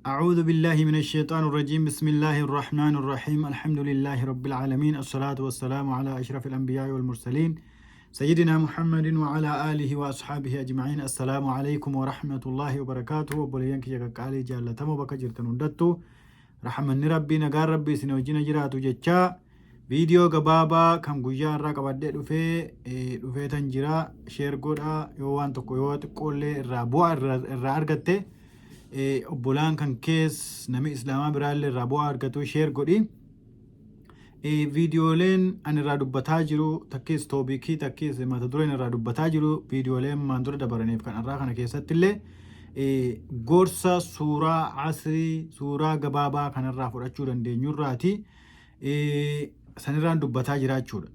أعوذ بالله من الشيطان الرجيم. بسم الله الرحمن الرحيم. الحمد لله رب العالمين، الصلاة والسلام على أشرف الأنبياء والمرسلين، سيدنا محمد وعلى آله وأصحابه أجمعين. السلام عليكم ورحمة الله وبركاته. Obboleeyyan kiyya qaqqaalii jaallatamoo, bakka jirtan hundattuu rahamanni Rabbii, nagaan Rabbii isin wajjin jiraatu jechaa, viidiyoo gabaabaa kan guyyaa irraa qabadhee dhufee dhufeetan jira. Share godhaa. Yoo waan tokko, yoo xiqqoollee irraa bu'aa irraa argatte, obbolaan kan kees nami islaamaa biraallee irraa bu'aa argatu, share godhi. Viidiyooleen ani irraa dubbataa jiru takkiis, topic takkiis, mata dureen irraa dubbataa jiru, viidiyooleen maan dura dabaraniif kan irraa kana keessatti illee gorsa suuraa Asrii, suuraa gabaabaa kanarraa fudhachuu dandeenyurraati sanirraan dubbataa jira jechuudha.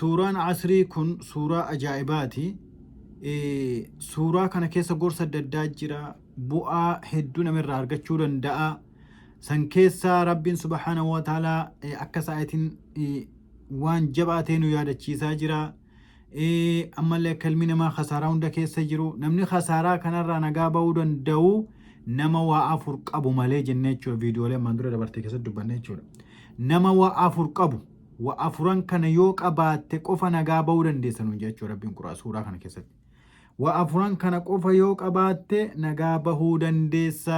Suuraan Asrii kun suuraa ajaa'ibaati. Suuraa kana keessa gorsa adda addaa jira. Bu'aa hedduu namirraa argachuu danda'a. San keessaa Rabbiin subhaanahu wa ta'aalaa akka sa'aatiin waan jabaa ta'e nu yaadachiisaa jira. Ammallee akka ilmi namaa khasaaraa hunda keessa jiru, namni khasaaraa kanarraa nagaa bahuu danda'u nama waa afur qabu malee jennee jechuudha, viidiyoolee ammaan dura dabarte keessatti dubbanne jechuudha. Nama waa afur qabu, waa afuran kana yoo qabaatte qofa nagaa bahuu dandeessa nuun jechuudha Rabbiin Quraa suuraa kana keessatti. Waa afuran kana qofa yoo qabaatte nagaa bahuu dandeessa.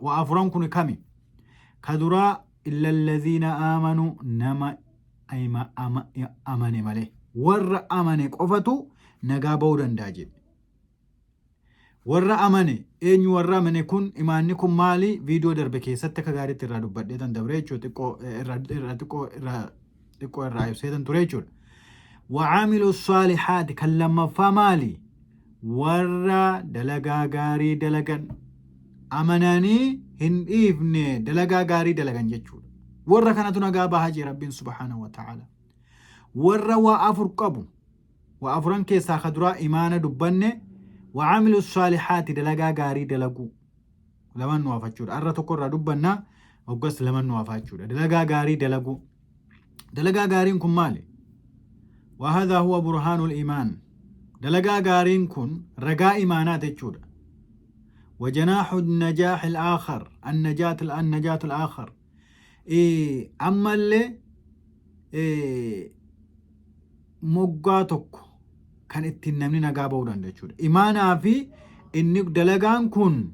Waa afuran kun kami? Ka duraa إلا الذين آمنوا, nama amane malee. Warra amane qofatu nagaa bahuu danda'a jedhe. Warra amane eenyu? Warra amane kun, imaanni kun maali? Viidiyoo darbe keessatti akka gaariitti irraa dubbadhee tan dabre jechuudha. Xiqqoo irraa ibsee tan ture jechuudha. وعملوا الصالحات kan lammaffaa maali? Warra dalagaa gaarii dalagan, amananii hin dhiifne, dalagaa gaarii dalagan jechuudha. Warra kanatu nagaa bahaa jee Rabbiin subhaanahu wa ta'ala. Warra waa afur qabu, waa afuran keessaa ka duraa imaana dubbanne, وعملوا الصالحات dalagaa gaarii dalaguu. Laman nu hafachuudha. Arra tokko irraa dubbannaa, hoggas laman nu hafachuudha. Dalagaa gaarii dalaguu. Dalagaa gaariin kun maali? وهذا هو برهان الإيمان. Dalagaa gaariin kun ragaa imaanaati jechuudha. وجناح النجاح الآخر، النجاة الآخر. إيه أما اللي إيه moggaa tokko kan ittiin namni nagaa bahuu danda'u jechuudha. Imaanaa fi inni dalagaan kun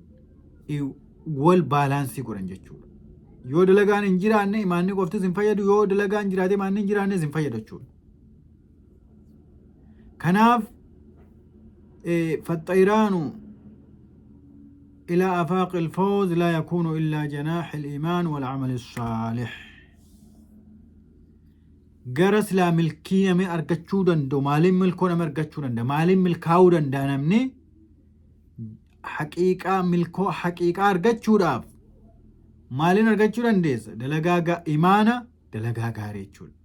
wal balance godhan jechuudha. Yoo dalagaan hin jiraanne imaanni qoftis hin fayyadu, yoo dalagaan jiraate imaanni hin jiraannes hin fayyadu jechuudha. Kanaaf فالطيران إلى آفاق الفوز لا يكون إلا جناح الإيمان والعمل الصالح. Gara silaa milkii namni argachuu danda'u, maaliin milkoo namni argachuu danda'a, maaliin milkaa'uu danda'a? Namni haqiiqaa, milkoo haqiiqaa argachuudhaaf maaliin argachuu dandeessa? Dalagaa, imaana, dalagaa gaarii jechuudha.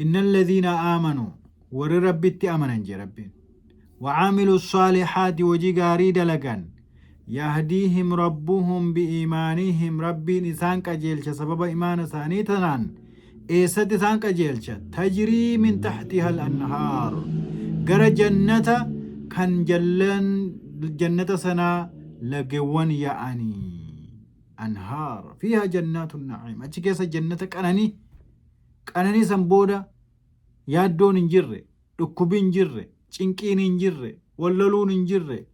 إن الذين آمنوا, warri Rabbitti amanan jee Rabbiin, وعملوا الصالحات hojii gaarii dalagan, يهديهم ربهم بإيمانهم, Rabbiin isaan qajeelcha sababa imaana isaanii tanaan. Eessatti isaan qajeelcha? تجري من تحتها الأنهار, gara jannata kan jallan jannata sanaa lageewwan yaa'anii, أنهار فيها جنات النعيم, achi keessa jannata qananii, qananii san booda yaaddoon hin jirre, dhukkubi hin jirre, cinqiin hin jirre, walloluun hin jirre,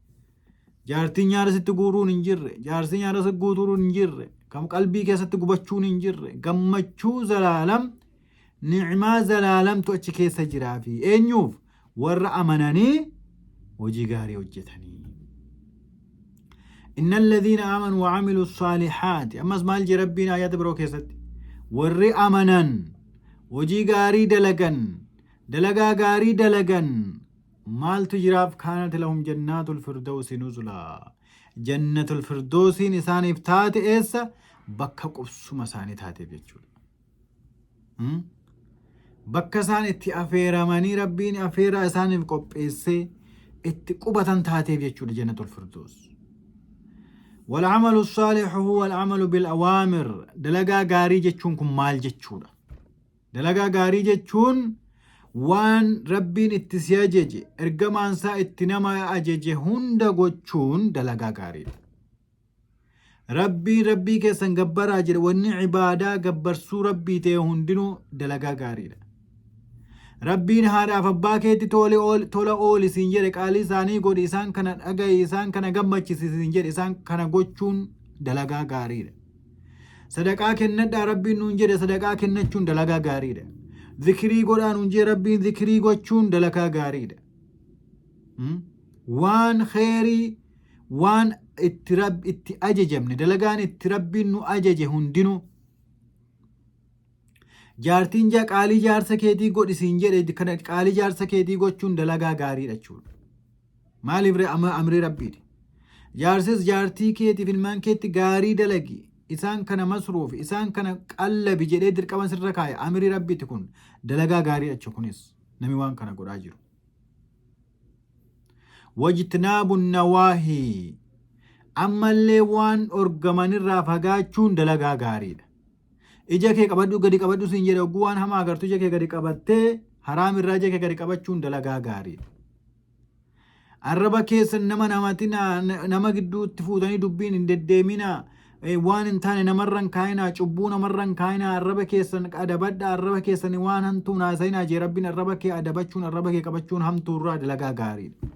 jaartiin nyaara sitti guuruun hin jirre, jaarsi nyaara sitti guutuun hin jirre, kam qalbii keessatti gubachuun hin jirre, gammachuu zalaalam, ni'maa zalaalamtu achi keessa jiraa fi eenyuuf? Warra amananii hojii gaarii hojjetanii. إن الذين آمنوا وعملوا الصالحات, ammas maal jee Rabbiin ayata biroo keessatti? Warri amanan, hojii gaarii dalagan, dalagaa gaarii dalagan maaltu jiraaf? كانت لهم جنات الفردوس نزلا, jannatul firdoosiin isaaniif taate. Eessa? Bakka qubsuma isaanii taateef jechuudha. Bakka isaan itti afeeramanii, Rabbiin afeeraa isaaniif qopheessee itti qubatan taateef jechuudha jannatul firdoos. والعمل الصالح هو العمل بالأوامر. Dalagaa gaarii jechuun kun maal jechuudha? Dalagaa gaarii jechuun waan Rabbiin itti si ajaje, ergamaan isaa itti nama ajaje hunda gochuun dalagaa gaariidha. Rabbiin Rabbii keessan gabbaraa jedhe wanni ibaadaa gabbarsuu Rabbii ta'e hundinuu dalagaa gaariidha. Rabbiin haadhaaf abbaa keetti tola ooli siin jedhe qaalii isaanii godhi isaan kana dhaga'i isaan kana gammachisi siin jedhe isaan kana gochuun dalagaa gaariidha. Sadaqaa kennadhaa Rabbiin nuun jedhe sadaqaa kennachuun dalagaa gaariidha. Zikirii godhaa nuun jedhe Rabbiin zikirii gochuun dalagaa gaariidha. Waan kheerii waan itti rab itti ajajamne dalagaan itti Rabbiin nu ajaje hundinuu jaartiin jaa qaalii jaarsa keetii godhi siin jedhe kana qaalii jaarsa keetii gochuun dalagaa gaariidha jechuudha. Maaliif ree amrii Rabbiiti. Jaarsis jaartii keetiif ilmaan keetti gaarii dalagi isaan kana masruufi isaan kana qallabi jedhee dirqama sirra kaaya amrii Rabbiiti kun dalagaa gaariidha jechuudha kunis namni waan kana godhaa jiru. Wajtinaabu nawaahii ammallee waan dhorgamanirraa fagaachuun dalagaa gaariidha. Ija kee qabadhu gadi qabadhu siin jedhe hogguu waan hamaa agartu ija kee gadi qabattee haraam irraa ija kee gadi qabachuun dalagaa gaariidha. Arraba keessan nama namatinaa nama gidduutti fuutanii dubbiin hin deddeeminaa waan hin taane namarra hin kaayinaa cubbuu namarra hin kaayinaa arraba keessan adabadha arraba keessan waan hamtuu hin haasayinaa jee rabbiin arraba kee adabachuun arraba kee qabachuun hamtuurraa dalagaa gaariidha.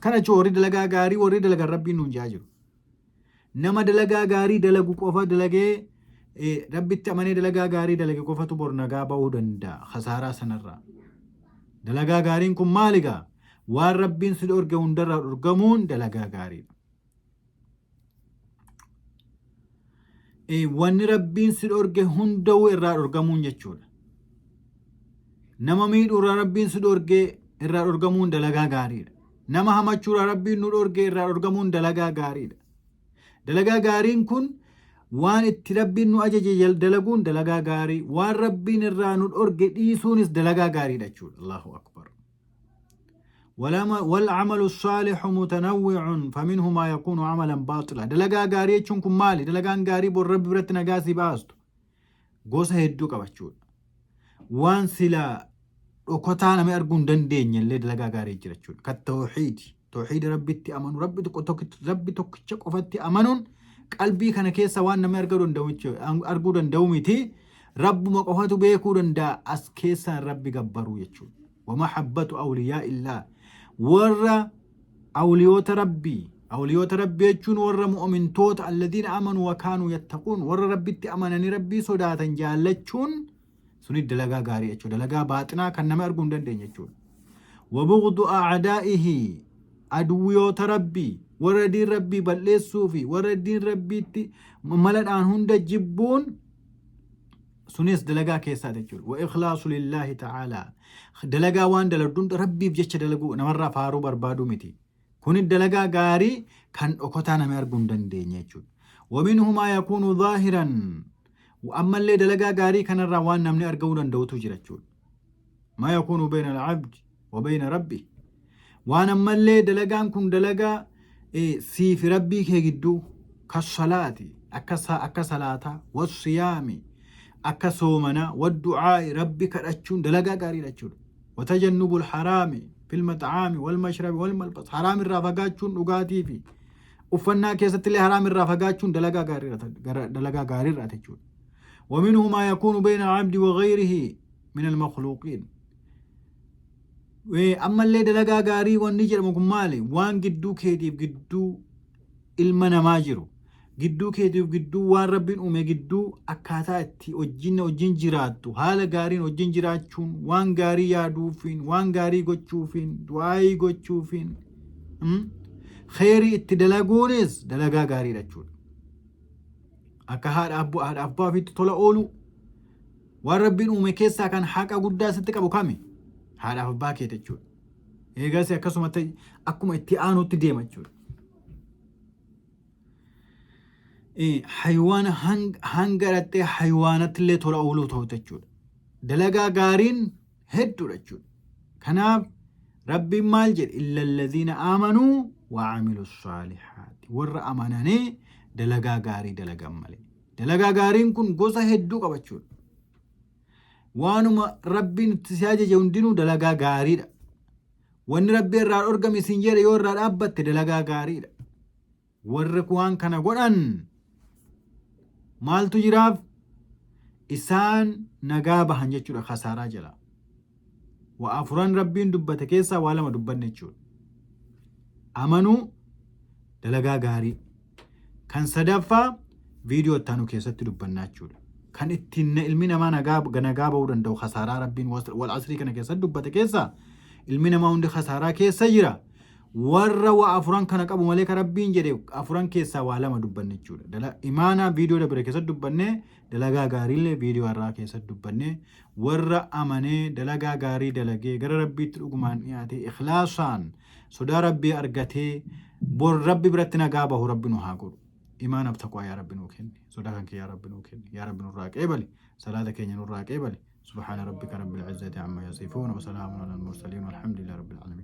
Kana jechuun warri dalagaa gaarii warri dalagan rabbiin nuun jaa jiru. Nama dalagaa gaarii dalagu qofa dalagee rabbitti amanee dalagaa gaarii dalage qofatu bor nagaa ba'uu danda'a khasaaraa sanarraa. Dalagaa gaariin kun maali gaa? Waan rabbiin si dhorge hundarraa dhorgamuun dalagaa gaariidha. Wanni rabbiin si dhorge hunda'uu irraa dhorgamuun jechuudha. Nama miidhuurraa rabbiin si dhorge irraa dhorgamuun dalagaa gaariidha. Nama hamachuurraa rabbiin nu dhorge irraa dhorgamuun dalagaa gaariidha. Dalagaa gaariin kun waan itti rabbiin nu ajaje dalaguun dalagaa gaarii, waan rabbiin irraa nu dhorge dhiisuunis dalagaa gaariidha jechuudha. Allahu akbar. Wal amalu saalihu mutanawwi'un faminhu maa yakuunu amalan baaxila. Dalagaa gaarii jechuun kun maali? Dalagaan gaarii bor rabbi biratti nagaa si baastu gosa hedduu qabachuudha. Waan silaa dhokotaa namni arguu hin dandeenye illee dalagaa gaarii jira jechuudha. Kan tawhiidi. Tawhiida rabbitti amanu, rabbi tokko rabbi tokkicha qofatti amanuun qalbii kana keessa waan namni arguu danda'u jechuudha. Arguu danda'u miti. Rabbuma qofatu beekuu danda'a as keessaan rabbi gabbaruu jechuudha. Wamahabbatu awliyaa illaa warra awliyoota rabbii awliyoota rabbii jechuun warra mu'mintoota alladhiina amanu wa kaanuu yattaquun warra rabbitti amananii rabbii sodaatan jaallachuun suni dalagaa gaarii jechuudha. Dalagaa baaxinaa kan nama arguu hin dandeenye jechuudha. Wabughdu a'daa'ihi aduwwiyoota rabbii warra diin rabbii bal'eessuu fi warra diin rabbiitti maladhaan hunda jibbuun sunis dalagaa keessaa jechuudha. Wa ikhlaasu lillaahi ta'aalaa dalagaa waan dalagdu hunda rabbiif jecha dalaguu namarraa faaruu barbaaduu miti. Kuni dalagaa gaarii kan dhokotaa nama arguu hin dandeenye jechuudha. Wa minhu maa yakuunu zaahiran ammallee dalagaa gaarii kanarraa waan namni argachuu danda'utu jira jechuudha. Maa yakuunu bayna al-abdi wa bayna rabbi. Waan ammallee dalagaan kun dalagaa siifi rabbii kee gidduu kassalaati akka salaataa wassiyaami akka soomanaa waddu'aa'i rabbi kadhachuun dalagaa gaariidha jechuudha. Watajannubul haraami fil maxaami wal mashrabi wal malbas haraam irraa fagaachuun dhugaatii fi uffannaa keessatti illee haraam irraa fagaachuun dalagaa gaariirra jechuudha. ومنه ما يكون بين العبد وغيره من المخلوقين ammallee dalagaa gaarii wanni jedhamu kun maali? Waan gidduu keetiif gidduu ilma namaa jiru. Gidduu keetiif gidduu waan rabbiin uume gidduu akkaataa itti wajjin wajjin jiraattu haala gaariin wajjin jiraachuun waan gaarii yaaduufiin waan gaarii gochuufiin du'aayii gochuufiin kheyrii itti dalaguunis dalagaa gaariidha jechuudha. Akka haadha abbaa haadha abbaa ofiitti tola ooluu waan rabbiin uume keessaa kan haqa guddaa sitti qabu kami? Haadhaaf abbaa keeti jechuudha. Eegas akkasumatti akkuma itti aanutti deema jechuudha. Haywaana hanga dhattee haywaanatti illee tola ooluu ta'u jechuudha. Dalagaa gaariin hedduudha jechuudha. Kanaaf rabbiin maal jedhe illa alladhiina aamanuu wa amilu saalihaati warra amananii dalagaa gaarii dalagan malee. Dalagaa gaariin kun gosa hedduu qaba jechuudha. Waanuma rabbiin itti si ajaje hundinuu dalagaa gaariidha. Wanni rabbi irraa dhorgame siin jedhe yoo irraa dhaabbatte dalagaa gaariidha. Warri waan kana godhan Maaltu jiraaf? Isaan nagaa bahan jechuudha khasaaraa jala. Waa afuran Rabbiin dubbate keessaa waa lama dubbanne jechuudha. Amanuu, dalagaa gaarii. Kan sadaffaa viidiyoo itti aanu keessatti dubbannaa jechuudha. Kan ittiin ilmi namaa nagaa nagaa bahuu danda'u khasaaraa Rabbiin wal asrii kana keessatti dubbate keessaa ilmi namaa hundi khasaaraa keessa jira. Warra waa afuran kana qabu malee ka Rabbiin jedhe afuran keessaa waa lama dubbanne jechuudha. Dala imaanaa viidiyoo dabre keessatti dubbanne, dalagaa gaariillee viidiyoo har'aa keessatti dubbanne, warra amanee dalagaa gaarii dalagee gara Rabbiitti dhugumaan dhiyaatee ikhlaasaan sodaa Rabbii argatee bor Rabbi biratti nagaa bahu Rabbi nu haa godhu. Imaanaaf taqwaa yaa Rabbi nuu kenni. Sodaa kan kee yaa Rabbi nuu kenni. Yaa Rabbi nurraa qeebali. Salaata keenya nurraa qeebali. Subhaana rabbika rabbil izzati amma yasifuun wa salaamun alal mursaliin walhamdulillahi rabbil aalamiin.